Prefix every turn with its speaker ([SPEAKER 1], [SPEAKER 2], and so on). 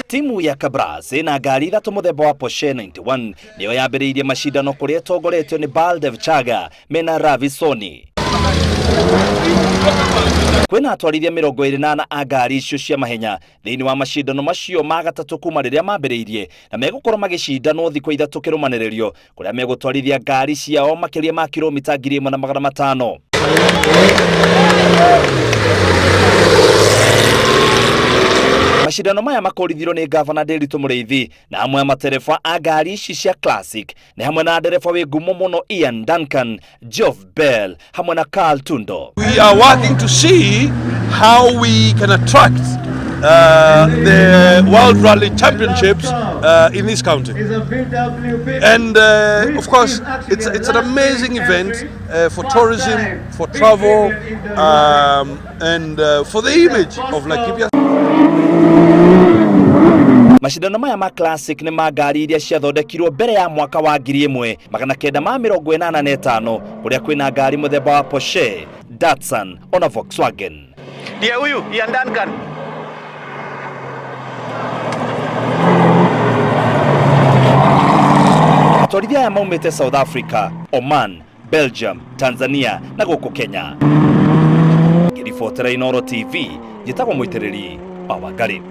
[SPEAKER 1] Timu ya Kabras ĩna ngari ithatũ mũthemba wa Porsche 91 nĩyo yambĩrĩirie macindano kũrĩa ĩtongoretio nĩ Baldev Chaga mena Ravi Soni. Kwĩna atwarithia 24 a ngari icio cia mahenya thĩinĩ wa macindano macio ma gatatũ kuma rĩrĩa mambĩrĩirie na megũkorwo magĩcindanwo thikũ ithatũ kĩrũmanĩrĩrio kũrĩa megũtwarithia ngari ciao makĩria ma kilomita 1500. Macindano maya makorithirio nĩ ngavana Ndiritu Mũrĩithi na amwe a matereba a ngari ici cia classic nĩ hamwe na ndereba wĩ ngumo mũno Ian Duncan, Geoff Bell hamwe na Carl Tundo.
[SPEAKER 2] We are working to see how we can attract the World Rally Championships in this county. And of course, it's an amazing event for tourism, for travel, and for the image of Laikipia.
[SPEAKER 1] Macindano maya ma classic nĩ ma ngari iria ciathondekirwo mbere ya mwaka wa 1985 kũrĩa kwĩna ngari mũthemba wa Porsche, Datsun ona Volkswagen.
[SPEAKER 3] Ndiye huyu Ian Duncan.
[SPEAKER 1] Atwarithia aya maumĩte South Africa, Oman, Belgium, Tanzania na gũkũ Kenya. Ngĩribotera Inooro TV, njĩtagwo Mũitĩrĩri wa Wangari.